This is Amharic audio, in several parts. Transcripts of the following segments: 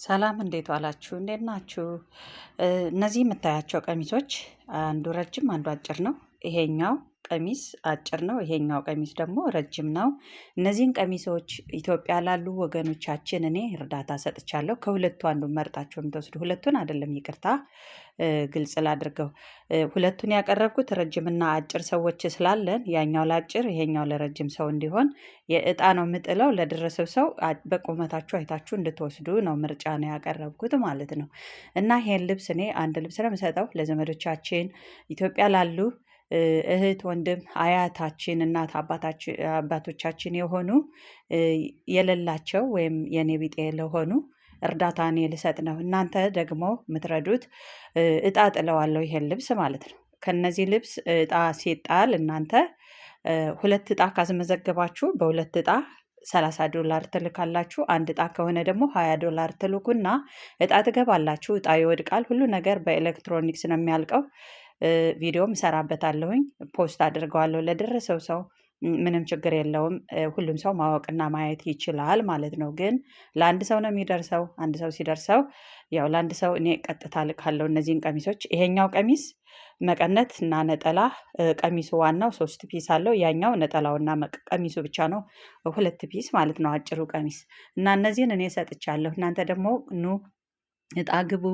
ሰላም እንዴት ዋላችሁ? እንዴት ናችሁ? እነዚህ የምታያቸው ቀሚሶች አንዱ ረጅም አንዱ አጭር ነው። ይሄኛው ቀሚስ አጭር ነው። ይሄኛው ቀሚስ ደግሞ ረጅም ነው። እነዚህን ቀሚሶች ኢትዮጵያ ላሉ ወገኖቻችን እኔ እርዳታ ሰጥቻለሁ። ከሁለቱ አንዱን መርጣችሁ የምትወስዱ፣ ሁለቱን አይደለም፣ ይቅርታ፣ ግልጽ ላድርገው። ሁለቱን ያቀረብኩት ረጅምና አጭር ሰዎች ስላለን ያኛው ለአጭር ይሄኛው ለረጅም ሰው እንዲሆን የእጣ ነው የምጥለው። ለደረሰው ሰው በቁመታችሁ አይታችሁ እንድትወስዱ ነው ምርጫ ነው ያቀረብኩት ማለት ነው። እና ይሄን ልብስ እኔ አንድ ልብስ ነው የምሰጠው ለዘመዶቻችን ኢትዮጵያ ላሉ እህት ወንድም አያታችን እናት አባቶቻችን የሆኑ የሌላቸው ወይም የኔ ቢጤ ለሆኑ እርዳታ እኔ ልሰጥ ነው። እናንተ ደግሞ የምትረዱት እጣ ጥለዋለሁ ይሄን ልብስ ማለት ነው። ከነዚህ ልብስ እጣ ሲጣል እናንተ ሁለት እጣ ካስመዘገባችሁ በሁለት እጣ $30 ትልካላችሁ። አንድ እጣ ከሆነ ደግሞ $20 ትልኩና እጣ ትገባላችሁ። እጣ ይወድቃል። ሁሉ ነገር በኤሌክትሮኒክስ ነው የሚያልቀው። ቪዲዮም እሰራበታለሁኝ፣ post አድርገዋለሁ ለደረሰው ሰው ምንም ችግር የለውም። ሁሉም ሰው ማወቅና ማየት ይችላል ማለት ነው። ግን ለአንድ ሰው ነው የሚደርሰው። አንድ ሰው ሲደርሰው ያው ለአንድ ሰው እኔ ቀጥታ ልካለሁ እነዚህን ቀሚሶች። ይሄኛው ቀሚስ መቀነት እና ነጠላ፣ ቀሚሱ ዋናው ሶስት piece አለው። ያኛው ነጠላውና ቀሚሱ ብቻ ነው፣ ሁለት piece ማለት ነው፣ አጭሩ ቀሚስ። እና እነዚህን እኔ ሰጥቻለሁ። እናንተ ደግሞ ኑ እጣ ግቡ።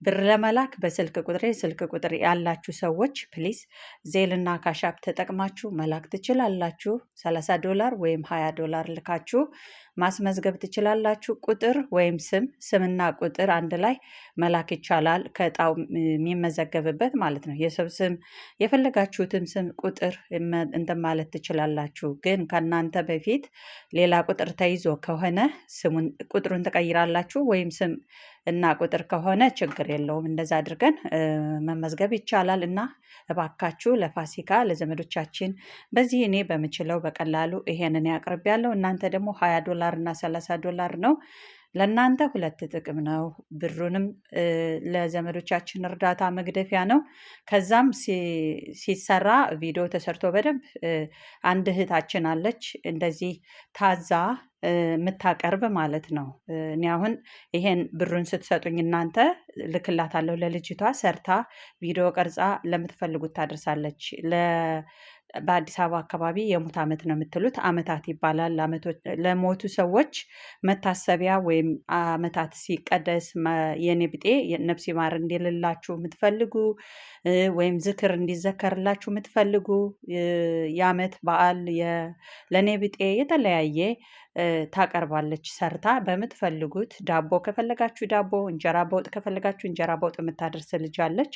ብር ለመላክ በስልክ ቁጥሬ፣ ስልክ ቁጥር ያላችሁ ሰዎች please Zelle ና Cash App ተጠቅማችሁ መላክ ትችላላችሁ። $30 ወይም $20 ልካችሁ ማስመዝገብ ትችላላችሁ። ቁጥር ወይም ስም፣ ስምና ቁጥር አንድ ላይ መላክ ይቻላል። ከእጣው የሚመዘገብበት ማለት ነው። የሰው ስም የፈለጋችሁትም ስም ቁጥር እንትን ማለት ትችላላችሁ። ግን ከእናንተ በፊት ሌላ ቁጥር ተይዞ ከሆነ ስሙን ቁጥሩን ትቀይራላችሁ ወይም ስም እና ቁጥር ከሆነ ችግር የለውም። እንደዛ አድርገን መመዝገብ ይቻላል። እና እባካችሁ ለፋሲካ ለዘመዶቻችን በዚህ እኔ በምችለው በቀላሉ ይሄንን ያቅርብ ያለው። እናንተ ደግሞ $20 እና $30 ነው። ለእናንተ ሁለት ጥቅም ነው። ብሩንም ለዘመዶቻችን እርዳታ መግደፊያ ነው። ከዛም ሲሰራ ቪዲዮ ተሰርቶ በደንብ አንድ እህታችን አለች እንደዚህ ታዛ የምታቀርብ ማለት ነው። እኔ አሁን ይሄን ብሩን ስትሰጡኝ እናንተ ልክላታለሁ ለልጅቷ፣ ሰርታ ቪዲዮ ቀርጻ ለምትፈልጉት ታደርሳለች። በአዲስ አበባ አካባቢ የሙት ዓመት ነው የምትሉት፣ ዓመታት ይባላል። ለሞቱ ሰዎች መታሰቢያ ወይም ዓመታት ሲቀደስ የኔ ቢጤ ነፍስ ይማር እንዲልላችሁ የምትፈልጉ ወይም ዝክር እንዲዘከርላችሁ የምትፈልጉ የዓመት በዓል ለኔ ቢጤ የተለያየ ታቀርባለች ሰርታ። በምትፈልጉት ዳቦ ከፈለጋችሁ ዳቦ፣ እንጀራ በወጥ ከፈለጋችሁ እንጀራ በወጥ የምታደርስ ልጅ አለች።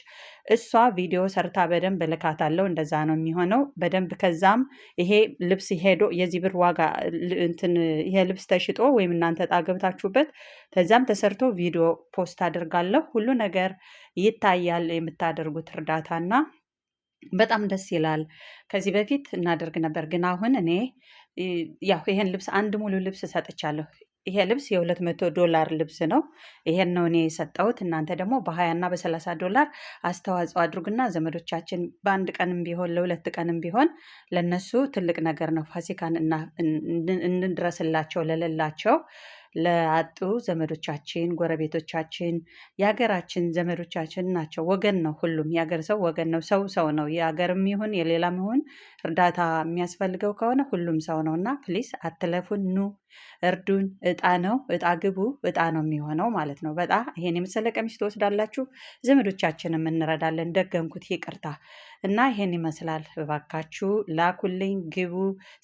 እሷ ቪዲዮ ሰርታ በደንብ እልካታለሁ። እንደዛ ነው የሚሆነው በደንብ። ከዛም ይሄ ልብስ ሄዶ የዚህ ብር ዋጋ እንትን ይሄ ልብስ ተሽጦ ወይም እናንተ ዕጣ ገብታችሁበት ከዛም ተሰርቶ ቪዲዮ post አድርጋለሁ። ሁሉ ነገር ይታያል የምታደርጉት እርዳታና በጣም ደስ ይላል። ከዚህ በፊት እናደርግ ነበር፣ ግን አሁን እኔ ያው ይሄን ልብስ አንድ ሙሉ ልብስ ሰጥቻለሁ። ይሄ ልብስ የ200 ዶላር ልብስ ነው። ይሄን ነው እኔ የሰጠሁት። እናንተ ደግሞ በ20 እና በ30 ዶላር አስተዋጽኦ አድርጉና ዘመዶቻችን በአንድ ቀንም ቢሆን ለሁለት ቀንም ቢሆን ለነሱ ትልቅ ነገር ነው። ፋሲካን እንድረስላቸው ለሌላቸው ለአጡ ዘመዶቻችን፣ ጎረቤቶቻችን፣ የሀገራችን ዘመዶቻችን ናቸው። ወገን ነው። ሁሉም የሀገር ሰው ወገን ነው። ሰው ሰው ነው። የሀገርም ይሁን የሌላም ይሁን እርዳታ የሚያስፈልገው ከሆነ ሁሉም ሰው ነው እና please አትለፉን፣ ኑ እርዱን። እጣ ነው፣ እጣ ግቡ፣ እጣ ነው የሚሆነው ማለት ነው። በጣም ይሄን የመሰለ ቀሚስ ትወስዳላችሁ፣ ዘመዶቻችንም እንረዳለን። ደገምኩት፣ ይቅርታ። እና ይሄን ይመስላል። እባካችሁ ላኩልኝ፣ ግቡ።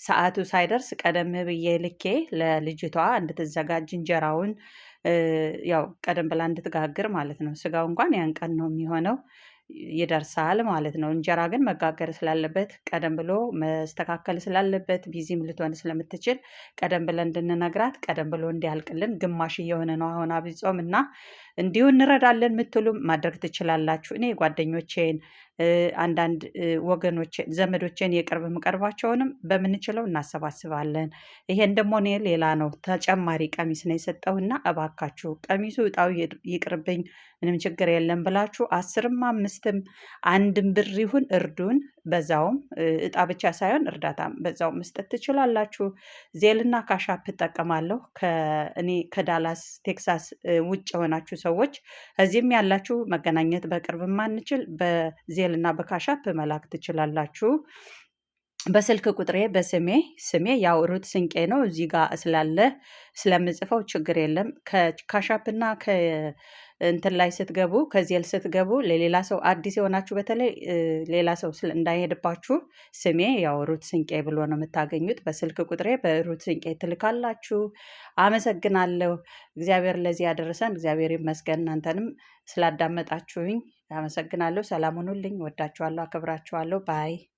ሰዓቱ ሳይደርስ ቀደም ብዬ ልኬ ለልጅቷ እንድትዘጋጅ እንጀራውን ያው ቀደም ብላ እንድትጋግር ማለት ነው። ስጋው እንኳን ያን ቀን ነው የሚሆነው ይደርሳል ማለት ነው። እንጀራ ግን መጋገር ስላለበት ቀደም ብሎ መስተካከል ስላለበት busy ም ልትሆን ስለምትችል ቀደም ብለን እንድንነግራት ቀደም ብሎ እንዲያልቅልን ግማሽ እየሆነ ነው አሁን አብይ ጾም እና እንዲሁ እንረዳለን የምትሉም ማድረግ ትችላላችሁ። እኔ ጓደኞቼን አንዳንድ ወገኖቼን ዘመዶቼን የቅርብ የምቀርባቸውንም በምንችለው እናሰባስባለን። ይሄን ደግሞ እኔ ሌላ ነው ተጨማሪ ቀሚስ ነው የሰጠውና እባካችሁ ቀሚሱ እጣው ይቅርብኝ ምንም ችግር የለም ብላችሁ 10ም 5ም አንድም ብር ይሁን እርዱን። በዛውም እጣ ብቻ ሳይሆን እርዳታም በዛው መስጠት ትችላላችሁ። Zelle ና Cash App እጠቀማለሁ። ከእኔ ከዳላስ ቴክሳስ ውጭ የሆናችሁ ሰዎች፣ እዚህም ያላችሁ መገናኘት በቅርብ ማንችል በ Zelle ና በ Cash App መላክ ትችላላችሁ። በስልክ ቁጥሬ በስሜ፣ ስሜ ያው ሩት ስንቄ ነው። እዚህ ጋር ስላለ ስለምጽፈው ችግር የለም። ከ Cash App ና ከእንትን ላይ ስትገቡ፣ ከ Zelle ስትገቡ ለሌላ ሰው አዲስ የሆናችሁ በተለይ ሌላ ሰው እንዳይሄድባችሁ ስሜ ያው ሩት ስንቄ ብሎ ነው የምታገኙት። በስልክ ቁጥሬ በሩት ስንቄ ትልካላችሁ። አመሰግናለሁ። እግዚአብሔር ለዚህ ያደረሰን እግዚአብሔር ይመስገን። እናንተንም ስላዳመጣችሁኝ አመሰግናለሁ። ሰላም ሁኑልኝ። ወዳችኋለሁ፣ አከብራችኋለሁ። Bye.